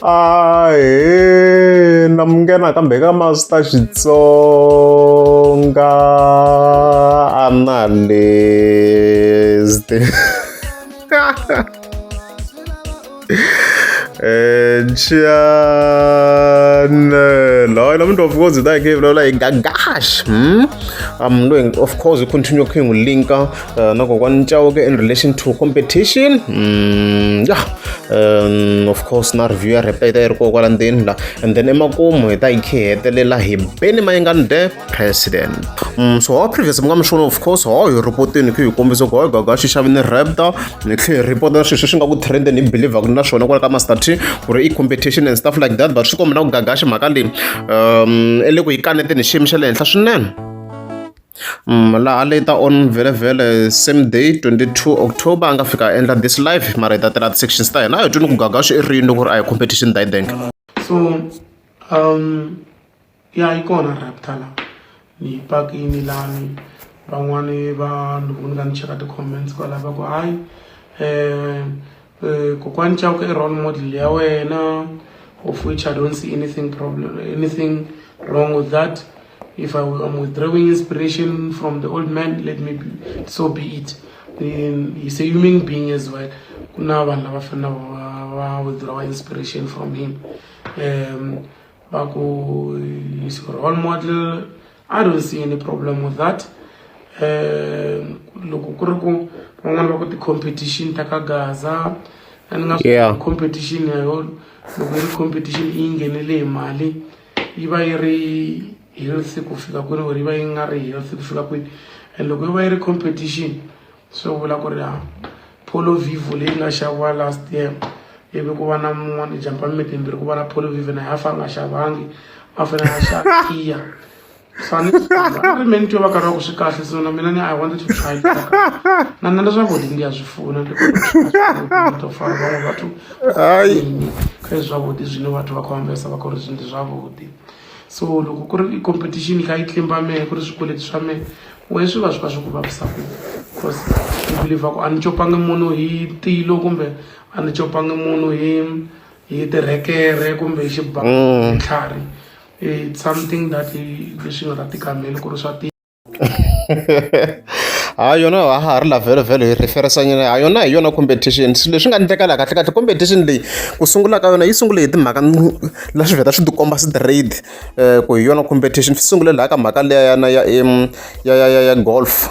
Ahee na mi nghena kambe ka Master Xitsonga Analyst channel hayi namuntlha of course hi ta hi khe hi vulavula hi Gagash I'm doing of course we continue khe hi n'wi linka na kokwani Chauke in relation to competition yeah of course na review ya rap yi ta yi ri koho kwala ndzeni la and then emakumu hi ta yi khe hi hetelela hi Benny Mayengani the president. So how previous mi nga mi swona of course ho hi report-ini khe hi kombisa ku hayi Gagash xi xave ni Raptor ni tlhe hi report na swilo sweswi nga ku trend-eni hi believer na swona kwala ka Master T ku ri i competition and stuff like that but swi komba na ku Gagash mhaka leyi i le ku yi kaneteni hi xiyimo xa le henhla swinene. Laha later on vhele same day 22 October a nga fika a endla this live mara hi ta tela ti-sections ta hina a hi twini ku Gagash i rini ku ri a hi competition dayidenge. So ya yi kona Raptor la ni yi pakini lani van'wani va loko ni ka ni cheka ti-comments kwala va ku hayi kokwani Chauke i role model ya wena of which I don't see anything problem anything wrong with that if I am withdrawing inspiration from the old man let me be, so be it. He's a human being as well ku na vanhu lava fanele va withdraw inspiration from him va ku he's a role model I don't see any problem with that loko ku ri ku van'wani va ku ti-competition ta ka Gaza a ni nga competition ya yo loko yi ri competition yi nghenele hi mali yi va yi ri healthy ku fika kwini or yi va yi nga ri healthy ku fika kwini and loko yi va yi ri competition swi vula ku ri a Polo Vivo leyi nga xaviwa last year ivi ku va na mun'wana jampa mimiti yimbirhi ku va na Polo Vivo na ya fa a nga xavangi a fanele a xava Kia so a ni a ri me ni twa va karhi va ku swi kahle so na mina ni I wanted to try na nna leswaku ndi ya zwi funa ndi to fara vhaṅwe vhathu mini kha hezwi zwavhuḓi zwine vhathu vha khou ambesa vha khou ri ndi zwavhuḓi so loko ku ri competition kha yi tlimba mehe ku ri swikweleti swa mehe wehe swi va swi kha swi ku vavisa ku cause ni believer ku a ni copangi munhu hi tilo kumbe a ni copangi munhu hi hi tirekere kumbe hi xibamu hi tlhari it's something that leswi nga ta tikameli ku ri swa tika ha yona ha ha ri la vhele vhele hi referisanyana ha yona hi yona competition swilo leswi nga endleka laha kahle kahle competition leyi ku sungula ka yona yi sungule hi timhaka la swi vheta swi tikomba straight ku hi yona competition swi sungule laha ka mhaka liya yana ya ya ya ya ya golf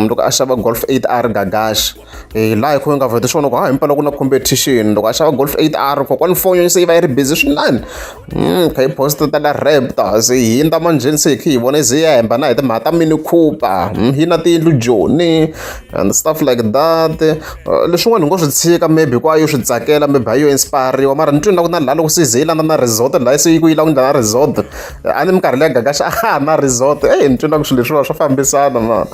loko a xava golf 8R Gagash laha hi kho hi nga vheti swona ku ha himpela ku na competition loko a xava golf 8R kokwani foni se yi va yi ri busy swinene kha yi post ta la Raptor se hi hundza manjheni se hi kha hi vona ze ya hemba na hi timhaka ta Mini Cooper yi na tiyindlu Joni and stuff like that leswin'wana hi ngo swi tshika maybe ku a yo swi tsakela maybe a yo inspire-iwa mara ni twi na ku na laha loko se ze yi landza na resort laha se yi ku yi lava ku endla na resort a ni minkarhi leya Gagash a ha na resort eyi ni twi na ku swilo leswiwa swa fambisana mani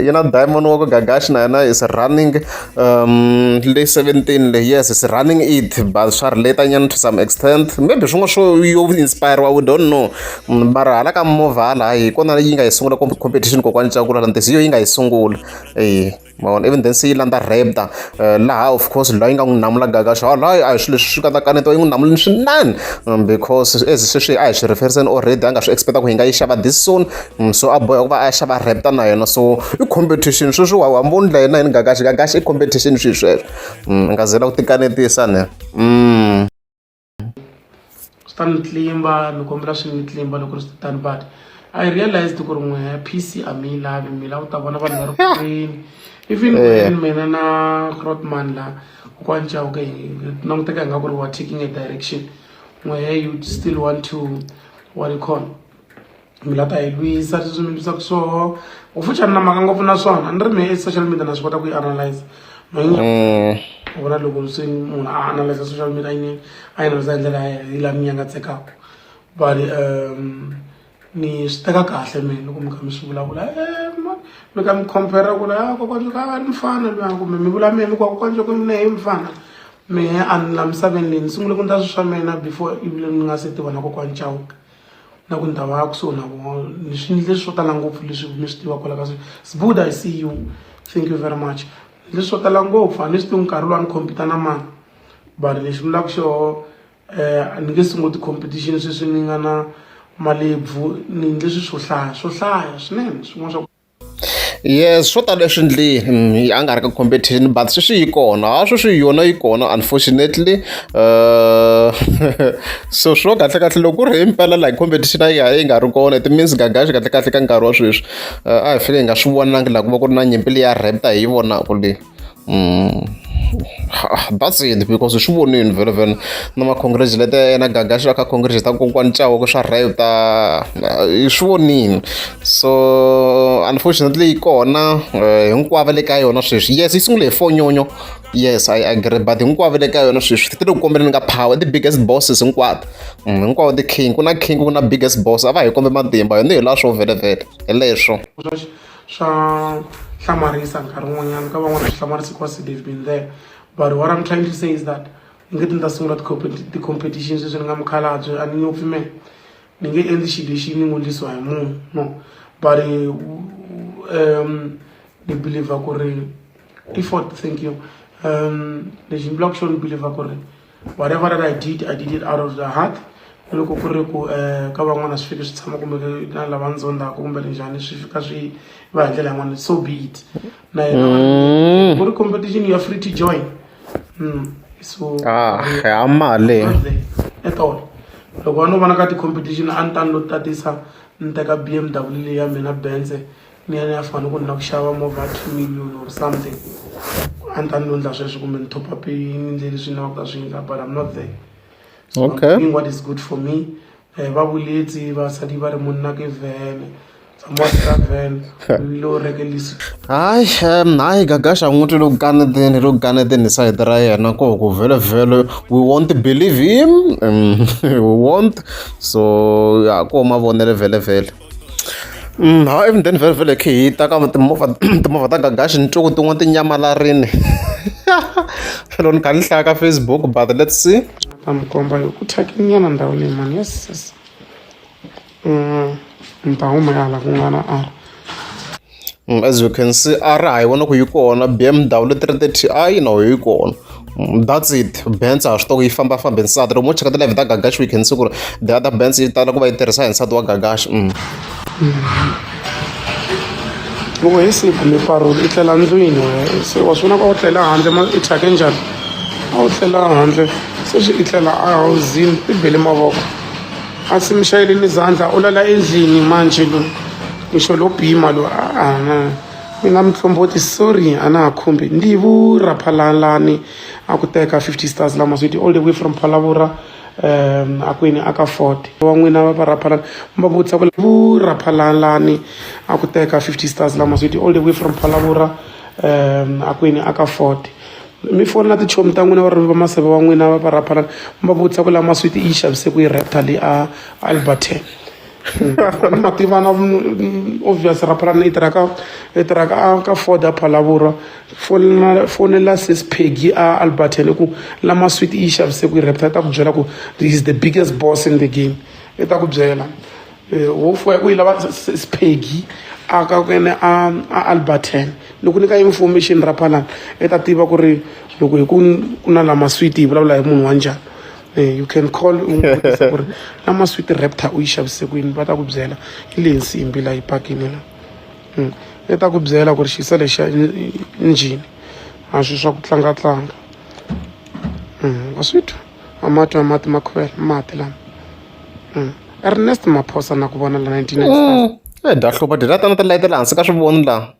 yi na diamond wa ku Gagash na yena is running le 17 le yes is running it but swa relate nyana to some extent maybe swin'wana swo yo inspire-iwa we don't know mara hala ka movha hala hi kona yi nga yi sungula competition kokwani Chauke la hi yo yi nga yi sungula e ma vona even then se yi landza Raptor laha of course laha yi nga n'wi namula Gagash laha a hi swilo leswi swi nga ta kanetiwa yi n'wi namulini swinene because as sweswi a hi swi referiseni already a nga swi expect ku hi nga yi xava this soon so a boheka ku va a ya xava Raptor na yona so i competition sweswi wa hambi u ndla yena yini Gagash Gagash i competition swilo sweswo i nga zela ku tikanetisa ne. Swi ta ni tlimba ni kombela swi ni tlimba loko ri swi tani but I realized ku ri n'we P_C a mi yi lavi mi lava ku ta vona vanhu va ri kwini even mina na Grootman la kokwani Chauke hi languteka hi nga ku ri we are taking a direction n'wehe you still want to what do you call mi la ta hi lwisa leswi mi lwisaka swoho ngopfu na mhaka ngopfu na swona a ni ri mehe social media na swi kota ku yi analyze u vona loko se munhu a analyze social media yi a yi analyze hi ndlela yi laha mi nyangatsekaka but ni swi teka kahle mina loko mi kha mi swi vulavula mi kha mi compare ku la kokwani ka ni mfana luya kumbe mi vula mehe mi ku kokwani loko mina hi mfana mehe a ni la misaveni leyi ni sungule ku ndla swilo swa mina before even ni nga se tiva na kokwani Chauke na ku ni ta va kusuhi na vona ni swi endle swo tala ngopfu leswi mi swi tivaka kwala ka Sbuda I see you thank you very much leswi swo tala ngopfu a ni swi tivi nkarhi lowu a ni compete na mani but lexi ni vulaka xoho A ni nge sunguli ti-competition sweswi ni nga na malebvu, ni endle swilo swo hlaya, swo hlaya swinene, swin'wana swa Yes, swo tala leswi ndli a nga ri ka competition, but sweswi yi kona. Ha, sweswi yona yi kona, unfortunately. So swo kahle kahle, loko ku ri himpela like competition a yi yi nga ri kona, it means Gagashi kahle kahle ka nkarhi wa sweswi a hi fike hi nga swi vonangi laha ku va ku ri na nyimpi leya Raptor hi yi vonaka leyi. That's it, because hi swi vonile vhele vhele na ma-congratulate ya yena Gagashi a kha congratulate kokwani Chauke swa Raptor, hi swi vonile. So unfortunately yi kona, hinkwavo le ka yona sweswi. Yes, yi sungule hi fonyonyo, yes, I agree, but hinkwavo le ka yona sweswi ti le ku kombeleni ka power, ti biggest bosses hinkwato, hinkwavo ti-king, ku na king, ku na biggest boss, a va hi kombe matimba yona, hi laha swo vhele vhele hi leswo. Swa hlamarisa nkarhi wun'wanyana ka van'wana, swi hlamarisa because they've been there. But what I'm trying to say is that ni nge ti ni ta sungula ti-competition sweswi ni nga mukhalabye, a ni nyopfi me, ni nge endli xilo lexi ni ngo endlisiwa hi munhu, no. But ni believe ku ri effort, thank you, lexi ni vulaka xona, ni believe ku ri whatever that I did, I did it out of the heart. Ni loko ku ri ku ka van'wana swi fike swi tshama kumbe na lava ndzondaka kumbe njhani, swi fika swi va hi ndlela yin'wana, so be it. Na yena ku ri competition, you are free to join. So Ah, ya mali. At all, loko a no vona ka ti-competition, a ni ta ni lo tatisa, ni teka BMW leyi ya mina, Benz, ni ya ni ya fana ku ni la ku xava movha 2 million or something, a ni ta ni lo endla sweswo kumbe ni top up ni endle leswi ni lavaka ku ta swi endla, but I'm not there. So I'm doing what is good for me. Ba boletse basadi ba re monna ke vene, tsamaya ka vene o ile o reke leso. Hayi, hayi, Gagasha n'wi twi loko kaneteni, loko kaneteni hi sayiti ra yena ko ku vhele vhele we won't believe him, we won't. So ya ko mavonelo vhele vhele. Ha, even then vhele vhele khe hi ta ka timovha ta Gagashi, ni twe ku tin'wana ti nyamalarini loko ni kha ni hlaya ka Facebook, but let's see. Ta mi komba yo ku thyakile nyana ndhawu leyi mani. Yes, ni ta huma ya hala ku nga na R. As you can see, R ha yi vona ku yi kona, BMW 330 i na yi kona. That's it. Benz ha swi tiva ku yi fambafambi nsati. Loko mo cheka ti-live ta Gagashi, we can see ku ri the other Benz yi tala ku va yi tirhisa hi nsati wa Gagashi. Loko hi siku mi parole i tlela ndlwini wehe, se wa swi vona ku a wu tlela handle ma i thyake njhani, a wu tlela handle, se swi i tlela a hawuzini, i bele mavoko, a si mi xayeleni zandla, u lala endlini manje loyi ngisho lo bima lo a na mina muhlomboti, sorry, a na ha khumbi ndivu raphalalani a ku teka 50 stars lama switi all the way from Phalavura, akwini aka Fort wa n'wina va raphalani va vutisa ku vu raphalalani a ku teka 50 stars lama switi all the way from Phalavura, akwini aka Fort, mi fonela tichomi ta n'wina va ri va maseve wa n'wina va raphalani va vutisa ku lama switi yi xavise ku yi Raptor leyi a Alberton ma tivana obvious. Raphalani i tirhaka ka Ford a Phalavura, fonela fonela sis Peggy a Alberton ku lama switi yi xavise ku yi Raptor, i ta ku byela ku this is the biggest boss in the game, i ta ku byela. Wo fuwa ku yi lava sis Peggy a ka kene a Alberton, loko nyika information raphalani i ta tiva ku ri loko hi ku ku na lama switi hi vulavula hi munhu wa njhani. You can call u n'wi vutisa ku ri lama switi Raptor u yi xavise kwini, va ta ku byela hi leyi nsimbi la yi pakini la. I ta ku byela ku ri xisa lexiya njhini a swi swa ku tlangatlanga. Wa swi twa a ma twa mati ma khuvela mati lama. Ernest Maphosa na ku vona la 1995. E dahlupa dyi tana ti layitela hansi ka swivoni laha.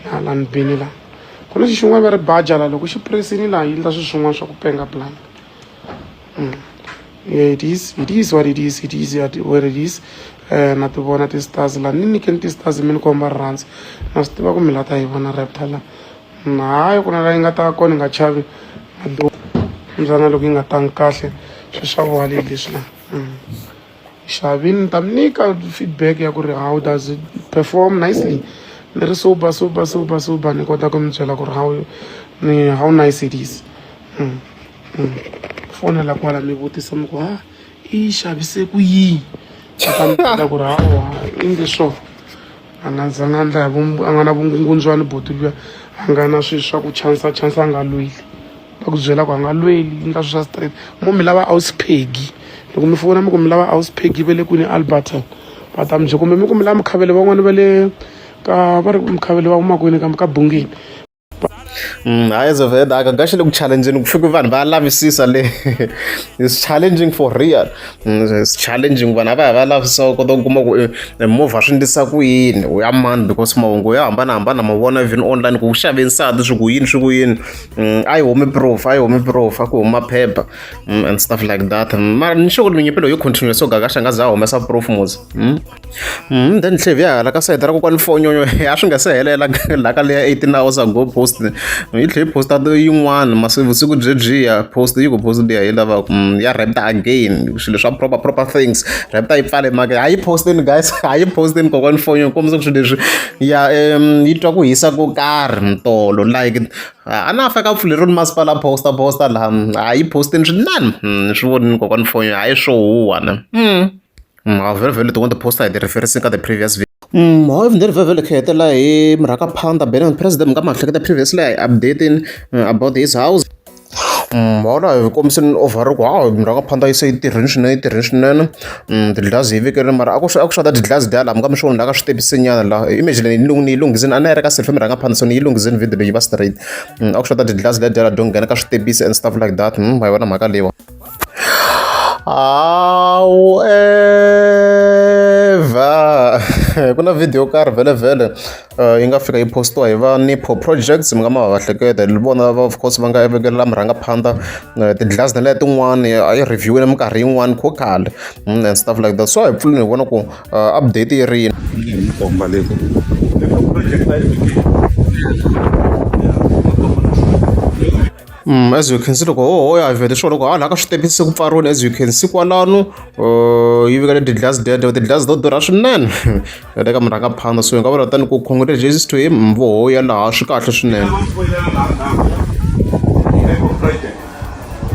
Ya la ni bini la ku na xi xin'wana va ri baja la, loko xi puresini laha yi endla swilo swin'wana swa ku penga plan. Yeah, it is what it is, it is what it is. Na ti vona ti-stars la, ni nyikeni ti-stars mi ni komba rirhandzu, na swi tiva ku mi la ta yi vona Raptor la. Hayi, ku na la yi nga ta kona, yi nga chavi mbyana loko yi nga tangi kahle, swi swa vuhali leswi la. Xavini ni ta mi nyika feedback ya ku ri how does it perform nicely, ni ri sober sober sober sober, ni kota ku mi byela ku ri how ni how nice it is. Fonela kwala mi vutisa mi ku ha i xavise ku yini, va ta mi byela ku ri hawa i ndle swo a nga zanga ndla a nga na vukungundzwani boti luya, a nga na swilo swa ku chansa chansa, a nga lweli. Va ku byela ku a nga lweli endla swi swa straight. Mo mi lava Auspegi, loko mi fona mi ku mi lava Auspegi va le kwini Alberton, va ta mi byela, kumbe mi ku mi lava Mukhavele, van'wani va le ka va ri Mukhavele va huma kwini ka Bungeni. Hayi Zoveda Gagashi le ku challenge-ni ku fike vanhu va lavisisa le. It's challenging for real. It's challenging vanhu a va ya va lavisisa u kota ku kuma ku movha swi endlisa ku yini u ya mani because mahungu yo hambanahambana ma vona even online ku xave nsati swi ku yini swi ku yini. A yi humi proof, a yi humi proof, a ku huma phepha and stuff like that. Mara ni sure ku nyimpi leyi yo continue so Gagashi a nga za a humesa proof mos. Then tlhe hi ya hala ka sayiti ra kokwani Fonyonyo, a swi nga se helela la ka leya 18 hours ago post yi tlhe yi posta yin'wana masiku vusiku byebyiya post yi ku post liya yi lava ya Raptor again, swilo swa proper proper things. Raptor yi pfale mhaka a yi postini guys, a yi postini kokwani Fonyonyo kombisa ku swilo leswi ya yi twa ku hisa ko karhi ntolo like a na fika pfuleriwile masipala posta posta laha a yi postini swinene. Swi vonini kokwani Fonyonyo hayi swo huwa ne. Vhele vhele tin'wana ti-poster hi ti reference ka the previous video. However, ndzi ri vhele kha hetelela hi murhangaphandha Benjamin President mi nga ma hleketa previously I updating about his house. Hola hi kombiseni over ku ha murhangaphandha yi se yi tirhini swinene, yi tirhini swinene. Tidlazi yi vekeriwile mara a ku a ku xota tidlazi liya laha mi nga mi swi vona laha ka switepisi nyana laha image leyi ni yi lunghisini a na yi ri ka selfie murhangaphandha so ni yi lunghisini video leyi va straight. A ku xota tidlazi letiya laha to nghena ka switepisi and stuff like that. Ma yi vona mhaka leyiwa. However, ku na video yo karhi vhele yi nga fika yi post-iwa hi va Nipo Projects mi nga ma va hleketa hi vona va of course va nga vekela murhangaphandha tidlazi na leya tin'wani a yi review-ile minkarhi yin'wani kho khale and stuff like that, so a hi pfuleni hi vona ku update yi ri yini. Komba leyi As you can see loko ho ya vhele swo loko hala ka switepisi ku pfariwile, as you can see kwalano yi vekele tidlazi teto, tidlazi to durha swinene le ka murhangaphandha, so hi nga vula tani ku congratulations to him vo hoya laha swi kahle swinene.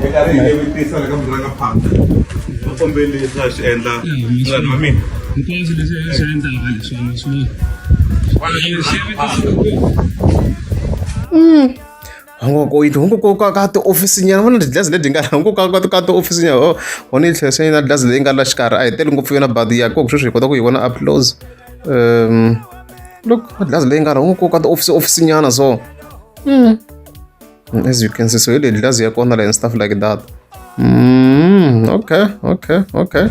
Eka ri hi vutisa ka murhangaphandha u kombeli leswi a swi endla munghana wa mina. Hinkwaswo leswi a swi endlaka leswiwani swi Hungu ko ka tiofisi nyana vona tidlazi leti nga hungu ka ka ka tiofisi nyana ho vona yi tlhela na dlazi leyi nga la xikarhi a yi tele ngopfu yona but ya koko sweswi hi kota ku yi vona up close. Look dlazi leyi nga la hungu ko ka tiofisi ofisi nyana so. As you can see, so hi leyi dlazi ya kona la and stuff like that. Okay, okay, okay.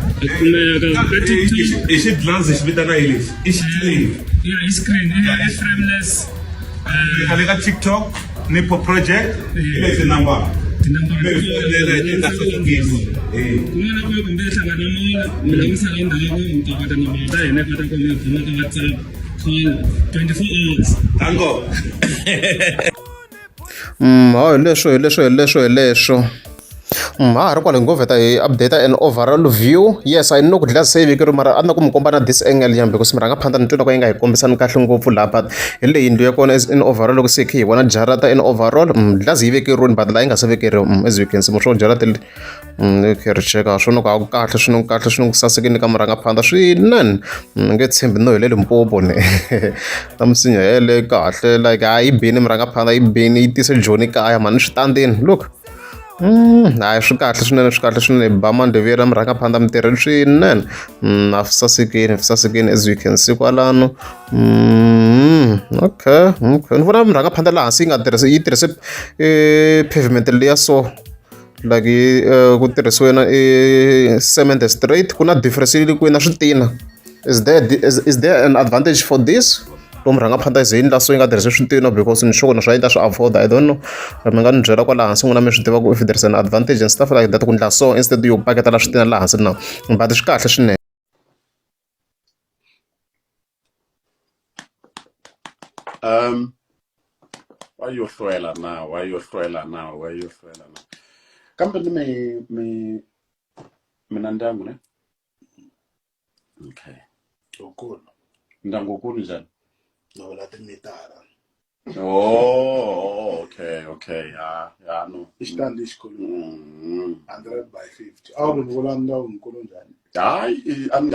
I xidlazi xi vitana yi lexi i xiclean. Yeah, i screen i frameless. Khale ka TikTok Nipo Project hi lexi number kun'wana na kun'wana kumbe hlangana mona mi langusa la ndhawu mi ta kota nambara ta hina kota ku mi khoma ka WhatsApp call 24 hours. Tango. Hawu hi leswo, hi leswo, hi leswo, hi leswo. Ha ha ri kwale ngo vheta hi update an overall view. Yes, I know ku dlaya se yi vekeriwe mara a ni ku mi komba na this angle nyana because murhangaphandha ni twa loko yi nga hi kombisani kahle ngopfu laha, but hi leyi yindlu ya kona is in overall loko se hi kha hi vona jarata in overall. Dlazi yi vekeriwile but laha yi nga se vekeriwa, as you can see mo swo jarata leri. Okay ri cheka swona ku a ku kahle swinene ku kahle swinene ku sasekile ka murhangaphandha swinene. Ni nge tshembi no hi le Limpopo ni na misinya yeleyo kahle like hayi yi bini murhangaphandha yi bini yi tise Joni kaya mhani switandini look. Hayi swi kahle swinene, swi kahle swinene hi ba mandlhovi ya murhangaphandha mi tirhile swinene. A swi sasekile, swi sasekile as you can see kwalano. Okay, okay ni vona murhangaphandha laha hansi yi nga tirhisi yi tirhise pavement liya so. Like ku tirhisiwe na cement straight ku na difference yi le kwihi na switina. Is there an advantage for this? Loko murhangaphandha yi ze yi endla so yi nga tirhisi switina because ni sure na swa yi ta swi afford, I don't know. Mi nga ni byela kwala hansi n'wina mi swi tiva ku if there is an advantage and stuff like that ku endla so instead yo paketela switina laha hansi na, but swi kahle swinene. Why yo hlwela na why yo hlwela na why yo hlwela na kambe ni mi mi mina ndyangu ne okay. Wukulu. Ndyangu wukulu njhani? No vula timitara. Oh, okay, okay, ya ya no. I xitandi lexikulu. 100 by 50. A wu ri vula ndyangu mukulu njhani? Hayi, a ni